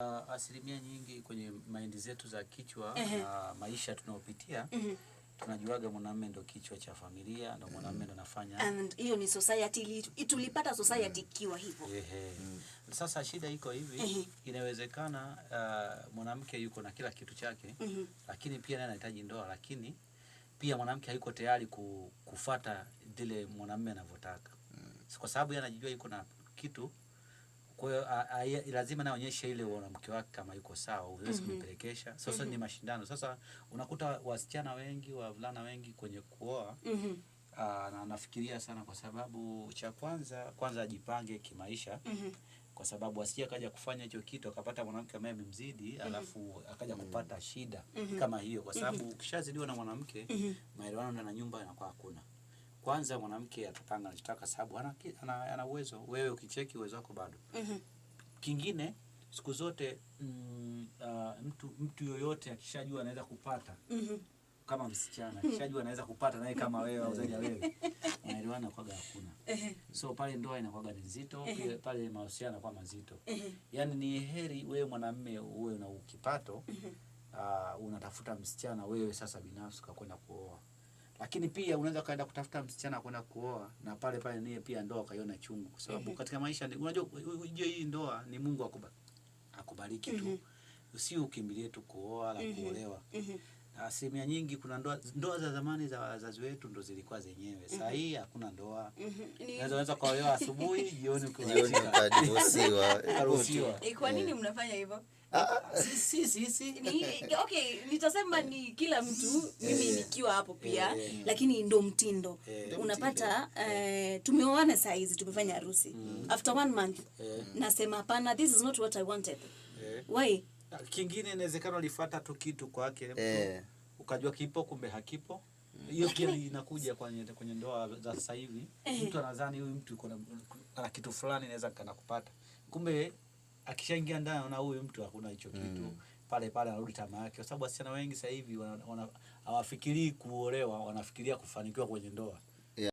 Asilimia nyingi kwenye mind zetu za kichwa Ehe. na maisha tunayopitia, tunajuaga mwanamume ndo kichwa cha familia, ndo mwanamume ndo anafanya. And hiyo ni society tulipata society ikiwa hivyo. Ehe. Sasa shida iko hivi, inawezekana mwanamke yuko na kila kitu chake, lakini pia naye anahitaji ndoa, lakini pia mwanamke hayuko tayari kufata vile mwanamume anavyotaka, kwa sababu yeye anajijua yuko na kitu. Kwa hiyo lazima naye aonyeshe ile mwanamke wake kama yuko sawa, huwezi kunipelekesha. Sasa ni mashindano. Sasa unakuta wasichana wengi, wavulana wengi kwenye kuoa, na nafikiria sana, kwa sababu cha kwanza kwanza ajipange kimaisha, kwa sababu asije akaja kufanya hicho kitu akapata mwanamke ambaye amemzidi, alafu akaja kupata shida kama hiyo, kwa sababu ukishazidiwa na mwanamke, maelewano ndani ya nyumba yanakuwa hakuna. Kwanza mwanamke atapanga anachotaka, sababu ana uwezo, wewe ukicheki uwezo wako bado. Kingine, siku zote mtu yoyote akishajua anaweza kupata, kama msichana akishajua anaweza kupata naye kama wewe au zaidi ya wewe, maelewano kwaga hakuna. So pale ndoa inakuwaga ni nzito, pia pale mahusiano yanakuwa mazito. Yaani ni heri wewe mwanamume uwe na kipato, unatafuta msichana wewe sasa binafsi kwa kwenda kuoa. Lakini pia unaweza kaenda kutafuta msichana kwenda kuoa na pale pale niye pia ndoa ukaiona chungu, kwa sababu katika maisha unajua, ujue hii ndoa ni Mungu akubariki tu. Si ukimbilie tu kuoa la kuolewa. Asilimia nyingi kuna ndoa za zamani za wazazi wetu ndo zilikuwa zenyewe. Saa hii hakuna ndoa. Unaweza kuolewa asubuhi, jioni Jioni ukiachika. ukadivorsiwa. Ukaruhusiwa. Kwa nini mnafanya hivyo? Si. Okay, nitasema ni kila mtu, mimi nikiwa hapo pia, lakini ndo mtindo. Ndo Unapata tumeoana saa hizi, tumefanya harusi, after one month nasema, "Hapana, this is not what I wanted." Why? Kingine, inawezekana ulifuata tu kitu kwake mtu, ukajua kipo, kumbe hakipo. Hiyo pia inakuja kwenye ndoa za sasa hivi. Mtu anadhani huyu mtu yuko ana kitu fulani naweza kana kupata, kumbe akishaingia ndani anaona huyu mtu hakuna hicho kitu. Pale pale anarudi tamaa yake, kwa sababu wasichana wengi sasa hivi hawafikirii kuolewa, wanafikiria kufanikiwa kwenye ndoa.